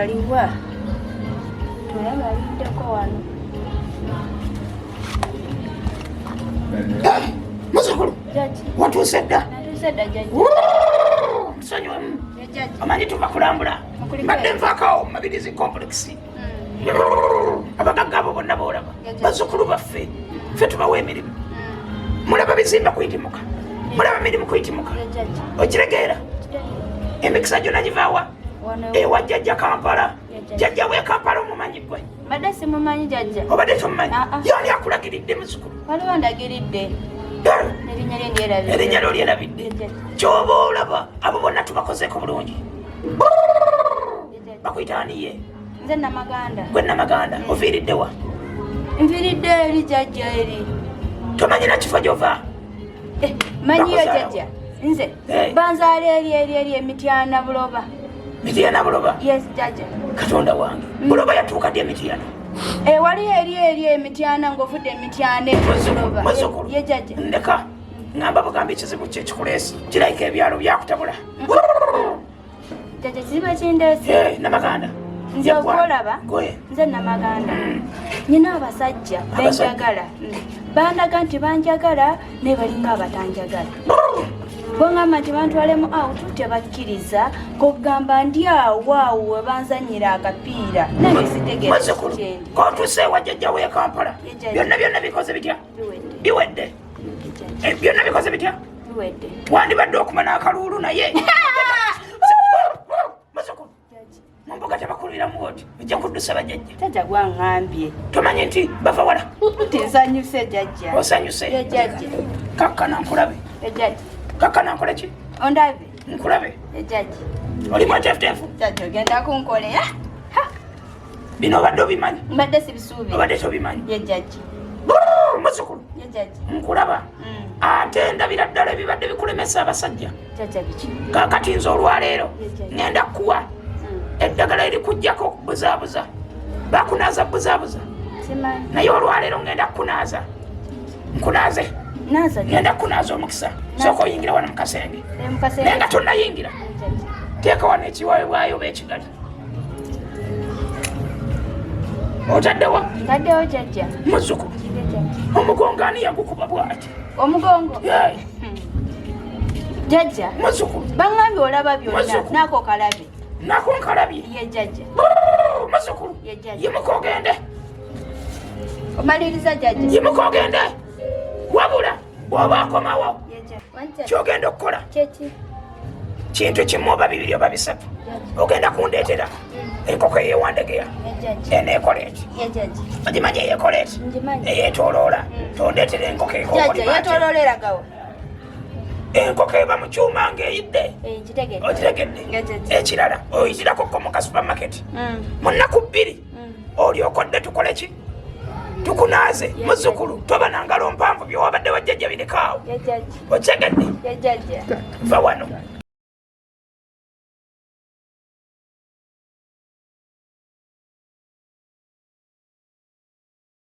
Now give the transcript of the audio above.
Baliwa? Tolaba aliddeko wano. Muzukulu, watuuse dda? Nsonyiwemu, omanyi tuva kulambula, mbadde nvaakawo mu Mabirizi complex. Abagagga abo bonna boolaba bazzukulu baffe, ffe tubawa emirimu. Mulaba bizimba kuyitimuka, mulaba mirimu kuyitimuka, okiregeera? Emikisa gyonna givaawa ewa Jjajja Kampala. Jjajja we Kampala omumanyi gwe? Mbadde simumanyi, jjajja. Obadde tomumanyi? Ah, ah. Yani akulagiridde, muzukulu? Waliwo ndagiridde, erinnya lye ndyerabidde. Erinnya lyo lyerabidde. Kyoba olaba abo bonna tubakozeeko bulungi. Bakuyita aniye? Nze Namaganda. Gwe Namaganda, oviiriddewa? Nviiridde eri, jjajja, eri. Tomanyi na kifo gyova? Eh, manyiyo, jjajja, nze banzaala eri eri eri Emityana, Buloba. Mityana, Buloba? Yes, jjajja. Katonda wange, Buloba yatuuka ddi Emityana? Eh, wali eri eri Emityana, ng'ovudde Emityana, Buloba. Muzukulu, ye jjajja. Ndeka ngamba bugamba, ekizibu kye kikuleesi kirayika ebyalo byakutabula. Jjajja, kizibu ekindeese. Eh, Namaganda. Nze okwolaba, nze Namaganda, nyina abasajja benjagala. Bandaga nti banjagala, naye balinga abatanjagala. Bwengamba nti bantwalemu out, tebakkiriza. Kogamba ndi awo awo we banzanyira akapiira, nange sitegeera kyendi. Kotuuse ewa jjajja w'e Kampala, byonna byonna bikoze bitya? Biwedde. Eh, byonna bikoze bitya? Wandibadde okuma n'akaluulu, naye muzukulu, mu mbuga tebakuliramu oti, ojja kuddusa bajjajja. Jjajja, gwaŋŋambye. Tomanyi nti bava wala? Tinsanyuse, jjajja. Osanyuse? Jjajja. Kakkana nkulabe. Jjajja. Kakkana nkole ki? Ondabe. Nkulabe. Jjajja. Oli mweteefuteefu? Jjajja, ogenda kunkolera. Bino obadde obimanyi? Mbadde sibisuubira. Obadde tobimanyi? Ye jjajja. Muzukulu, ye jjajja. Nkulaba, ate ndabira ddala ebibadde bikulemesa abasajja. Jjajja, biki? Kakati nze olwaleero ŋŋenda kukuwa eddagala erikugjako buzaabuza. Bakunaaza buzaabuza? Simanyi. Naye olwaleero ŋŋenda kukunaaza, nkunaaze. Naaza. Ŋŋenda kukunaaza omukisa. Sooka oyingira wano mu kasenge. Mukasenge. Naye nga tonnayingira, teeka wano ekiweebwayo oba ekigali. Otaddewa? Ntaddewo, jjajja. Muzzukulu, omugongo ani yagukuba bwati? Omugongo? Jjajja. Muzzukulu. Baŋŋambye olaba byonna. Muzzukulu. Naako kalabe. Nako nkalabye. Ye jjajja. Muzzukulu, Ye jjajja. Yimuka ogende. Omaliriza, jjajja? Yimuka ogende, wabula bw'oba akomawo, Ye jjajja. kyogenda okukola, Kyeki? kintu kimu oba bibiri oba bisatu. Ogenda kundeetera enkoko eyewandegeya. Ye jjajja. Eneekola eti. Ye jjajja. Ogimanyi eyekola eti? Ngimanyi. Eyeetooloola. Tondeetera enkoko Jjajja, ekokolima. yetoloola eragawa? Enkoko eba mu kyuma ng'eyidde. Eh, nkitegedde. Okitegedde? Nga jjajja. Ekirala, oyitirako ko mu kasupamaketi mu nnaku 2, olyoka odde tukole ki? Tukunaaze. Muzzukulu, toba na ngalo mpanvu, byewabadde wajjajja birekaawo. Ye jjajja. Okitegedde? Ye jjajja. Va wano.